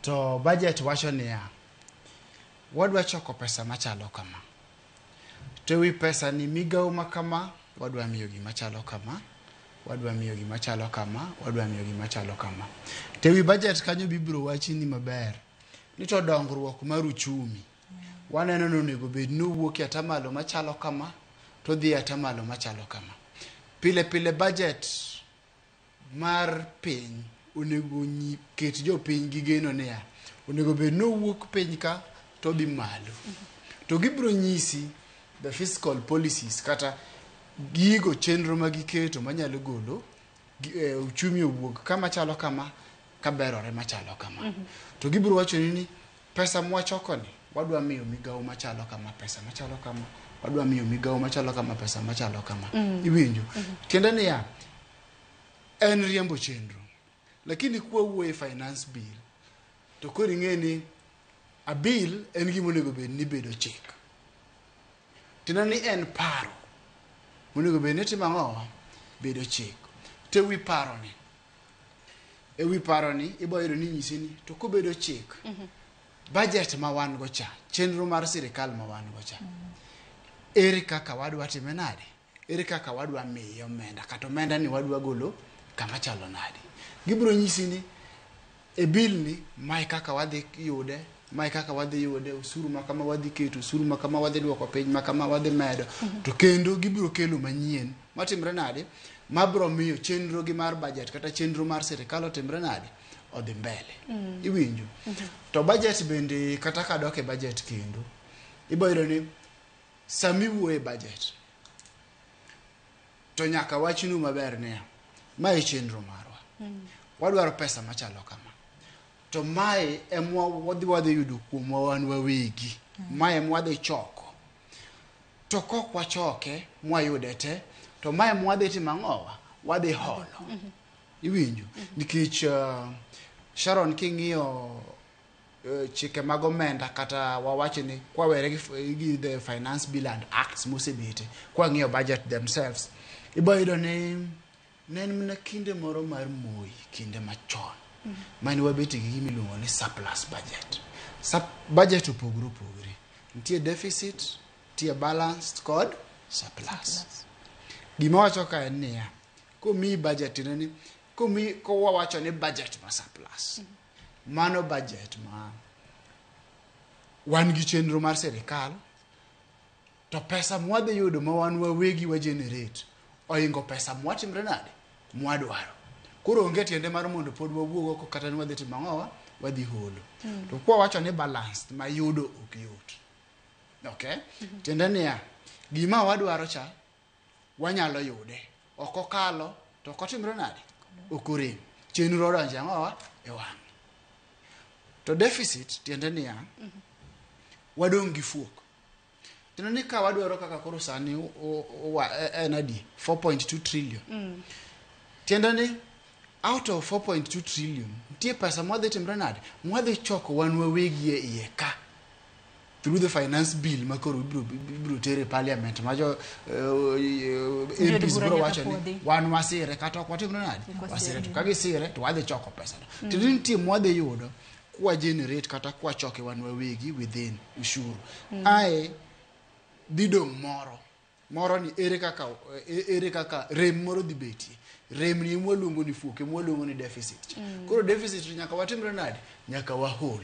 To budget wacho niya, wadwa choko pesa machalo kama. To ewi pesa ni migawo ma kama wadwa miyo gima chalo kama, wadwa miyo gima chalo kama, wadwa miyo gima chalo kama. To ewi budget kanyo bibiro wachni maber ni to dongruok mar uchumi waneno ni onego bed ni owuok e atamalo machalo kama to odhi e atamalo machalo kama. Pile pile budget mar piny onego ket jopiny gi geno niya, onego bed ni owuok piny ka to odhi malo. To gibiro nyisi the fiscal policies kata gigo chenro ma giketo manyalo golo uchumi owuog kama chalo kama kaberore machalo kama. To gibiro wachoni ni pesa mwachoko ni wadwa miyo migawo machalo kama pesa machalo kama, wadwa miyo migawo machalo kama pesa machalo kama. Iwinjo? Tiende niya, en riembo chenro. Lakini kwawuoyo e finance bill, to koro ing'e ni a bill en gima onego bed ni bedo chik. Tiende ni en paro monego bed ni timo ang'o? Bedo chik. To ewi paro ni, ewi paro ni ibo yudo ni nyisi ni to kobedo chik, budget ma wan go cha, chenro mar sirikal ma wan go cha, ere kaka wadwa time nade? Ere kaka wadwa miye omenda? Kata omenda ni wadwa golo kama chalo nade? Gibiro nyisi ni e bill ni mae kaka wadhi yude, mae kaka wadhi yude, osuru ma kama wadhi keto, osuru ma kama wadhi duoko piny, ma kama wadhi medo. To kendo gibiro kelo manyien matimre nade? Mabiro miyo chenro gi mar budget kata chenro mar sirikal otimre nade? Odhi mbele. Iwinjo? To budget bende kata kadok e budget kendo, ibo yudo ni sami wuoyo e budget to nyaka wachnu maber niya, mae chenro marwa. Wadwaro pesa machalo kama. To mae emwa wadhi yudo kuomwa wan wawegi. Mae ema wadhi choko. To kok wachoke mwayude te, to mae mwadhi timo ang'owa? Wadhi holo. Iwinjo? Nikech Sharon king'iyo chike mag omenda kata wawach ni kwawere gi the finance bill and acts mosebete kwang'iyo budget themselves ibo yudo ni ne en mana kinde moro mar Moi kinde machon mane wabete gi gima iluongo ni surplus budget. Budget opogore opogore. Nitie deficit, nitie balanced kod surplus. Gima wacho ka en niya, komiyi budget tiende ni komiyi kowawacho ni budget ma surplus. Mano budget ma wan gi chenro mar sirikal to pesa mwadhi yudo ma wan wawegi wa generate oingo pesa mwatimre nade mwadwaro. Koro onge tiende mar mondo pod wawuog oko kata ni wadhi timo ang'owa wadhi holo. To kwawacho ni balanced ma yudo ok yot. Okay? Tiende niya, gima wadwaro cha wanyalo yude. Ok okalo to ok otimre nade? Ok orem. Chenro odonjo ang'owa e wang'e. To deficit tiende niya, wadong' gi fuok. Tiende ni ka wadwaro kaka koro sani en adi 4.2 trillion. Tiende ni out of 4.2 trillion nitie pesa mwadhi timre nade? Mwadhi choko wan wawegi e iye ka through the finance bill ma koro ibiro tere parliament ma jo MPs biro wacho ni wan wasire kata ok watimre nade? Wasire to ka gisire to wadhi choko pesa no. Tiende ni nitie mwadhi yudo kwa generate kata kwa choke wan wawegi within ushuru. Ae dhi dong' moro moro ni ere kaka rem moro dhi betie. Rem ni ema waluongo ni fuok, ema waluongo ni deficit. Koro deficit nyaka watimre nade? Nyaka wahol.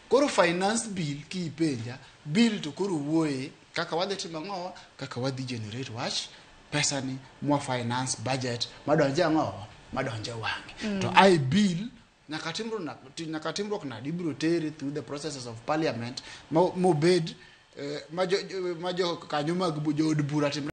Koro finance bill kiipenja, bill to koro wuoye kaka wadhi timo ang'owa, kaka wadhi generate wach pesa ni mwa finance budget madonje ang'owa, madonje wang'e. To ai bill nyaka timruok nade ibiro tere through the processes of parliament mobed ma jo kanyo mag jood bura timre.